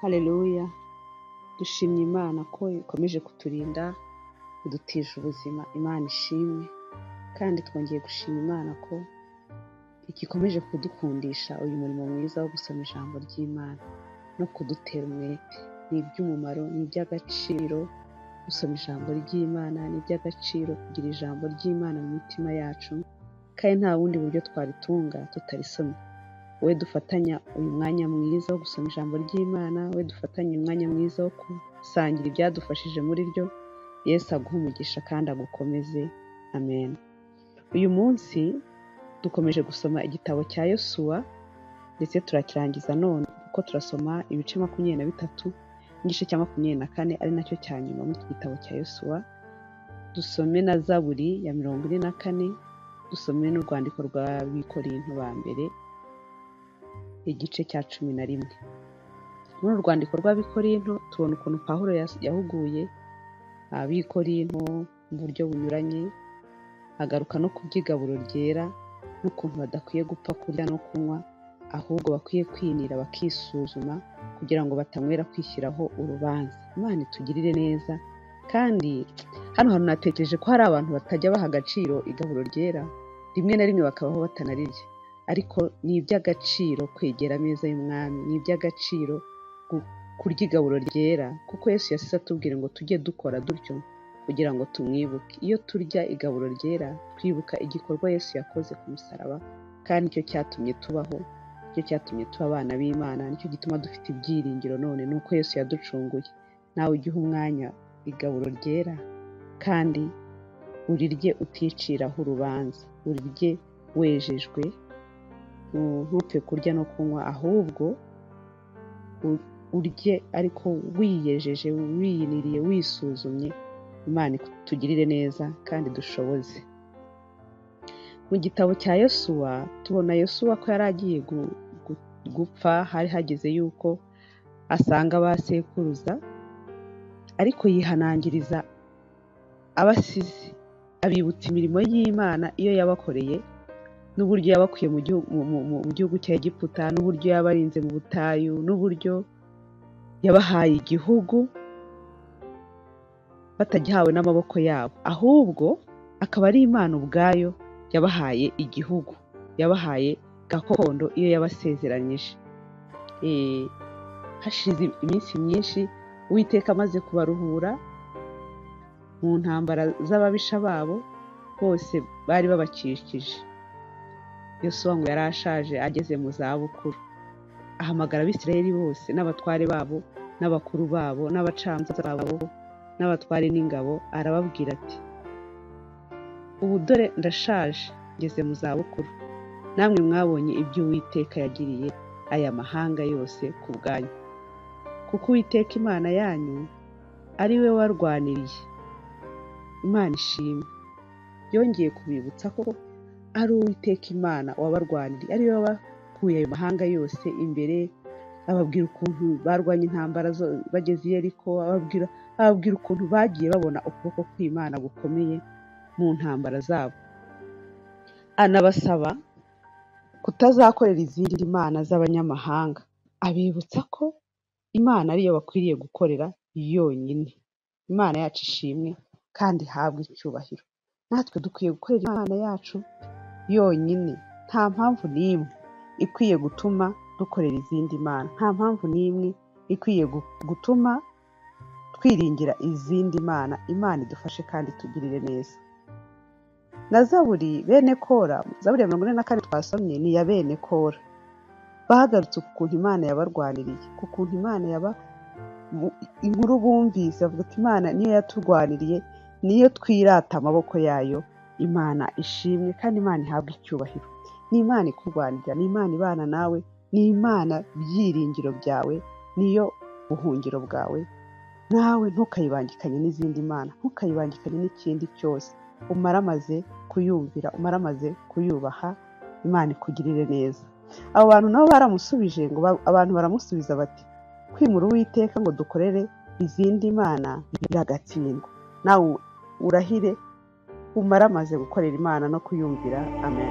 Haleluya, dushimye Imana ko ikomeje kuturinda, idutije ubuzima. Imana ishimwe, kandi twongeye gushima Imana ko igikomeje kudukundisha uyu murimo mwiza wo gusoma ijambo ry'Imana no kudutera umwete. Ni iby'umumaro, ni iby'agaciro gusoma ijambo ry'Imana, ni iby'agaciro kugira ijambo ry'Imana mu mitima yacu, kandi nta bundi buryo twaritunga tutarisomye. Wowe dufatanya uyu mwanya mwiza wo gusoma ijambo ry'Imana, wowe dufatanya uyu mwanya mwiza wo gusangira ibyadufashije muri ryo, Yesu aguhe umugisha kandi agukomeze. Amen. Uyu munsi dukomeje gusoma igitabo cya Yosuwa, ndetse turakirangiza none kuko turasoma ibice 23 n'igice cya 24, ari nacyo cya nyuma muri iki gitabo cya Yosuwa. Dusome na Zaburi ya 44, dusome n'urwandiko rw'Abikorinto ba mbere igice cya 11. Muri uru rwandiko rw'Abikorinto tubona ukuntu Pawulo yahuguye Abikorinto mu buryo bunyuranye, agaruka no ku by'igaburo ryera n'ukuntu badakwiye gupfa kurya no kunywa, ahubwo bakwiye kwinira bakisuzuma kugira ngo batanywera kwishyiraho urubanza. Imana itugirire neza. Kandi hano hantu natekereje ko hari abantu batajya baha agaciro igaburo ryera, rimwe na rimwe bakabaho batanarirya, ariko ni iby'agaciro kwegera ameza y'Umwami, ni iby'agaciro kurya igaburo ryera, kuko Yesu yasize atubwira ngo tujye dukora dutyo kugira ngo tumwibuke. Iyo turya igaburo ryera twibuka igikorwa Yesu yakoze ku musaraba, kandi nicyo cyatumye tubaho, nicyo cyatumye tuba abana b'Imana, nicyo gituma dufite ibyiringiro none, ni uko Yesu yaducunguye. Nawe ujye uha umwanya igaburo ryera, kandi urirye uticiraho urubanza, urirye wejejwe, ntupfe kurya no kunywa, ahubwo urye ariko wiyejeje, wiyiniriye, wisuzumye. Imana itugirire neza kandi dushoboze. Mu gitabo cya Yosuwa tubona Yosuwa ko yari agiye gupfa, hari hageze yuko asanga ba sekuruza, ariko yihanangiriza abasizi, abibutsa imirimo y'Imana iyo yabakoreye, n'uburyo yabakuye mu gihugu cya Egiputa, n'uburyo yabarinze mu butayu, n'uburyo yabahaye igihugu batagihawe n'amaboko yabo, ahubwo akaba ari Imana ubwayo yabahaye igihugu, yabahaye gakondo iyo yabasezeranyije. Hashize iminsi myinshi Uwiteka amaze kubaruhura mu ntambara z'ababisha babo bose bari babakikije. Yosuwa ngo yari ashaje ageze mu zabukuru, ahamagara Abisirayeli bose n'abatware babo n'abakuru babo n'abacamanza babo n'abatware n'ingabo, arababwira ati: ubu dore ndashaje ngeze mu zabukuru, namwe mwabonye ibyo Uwiteka yagiriye aya mahanga yose ku bwanyu, kuko Uwiteka Imana yanyu ari we warwaniriye. Imana ishimwe. Yongeye kubibutsa ko ari Uwiteka Imana wabarwaniriye, ari we wabakuye ayo mahanga yose imbere, ababwira ukuntu barwanye intambara bageze i Yeriko, ababwira ukuntu bagiye babona ukuboko kw'Imana gukomeye mu ntambara zabo. Anabasaba kutazakorera izindi mana z'abanyamahanga, abibutsa ko Imana ariyo bakwiriye gukorera yonyine. Imana yacu ishimwe kandi ihabwe icyubahiro. Natwe dukwiye gukorera Imana yacu yonyine. Nta mpamvu n'imwe ikwiye gutuma dukorera izindi mana, nta mpamvu n'imwe ikwiye gutuma twiringira izindi mana. Imana idufashe kandi itugirire neza. Na Zaburi bene Kora, Zaburi ya 44 twasomye ni iya bene Kora. Bagarutse ku kuntu Imana yabarwaniriye, ku kuntu Imana yaba inkuru bumvise bavuga ati Imana niyo yaturwaniriye, niyo twirata amaboko yayo. Imana ishimwe kandi Imana ihabwe icyubahiro. Ni Imana ikurwanirira, ni Imana ibana nawe, ni Imana byiringiro byawe, niyo buhungiro bwawe. Nawe ntukayibangikanye n'izindi mana, ntukayibangikanye n'ikindi cyose. Umaramaze kuyumvira, umaramaze kuyubaha. Imana ikugirire neza. Abo bantu nabo baramusubije ngo abantu baramusubiza bati: kwimura Uwiteka ngo dukorere izindi mana biragatsindwa. Nawe urahire umaramaze gukorera Imana no kuyumvira. Amen.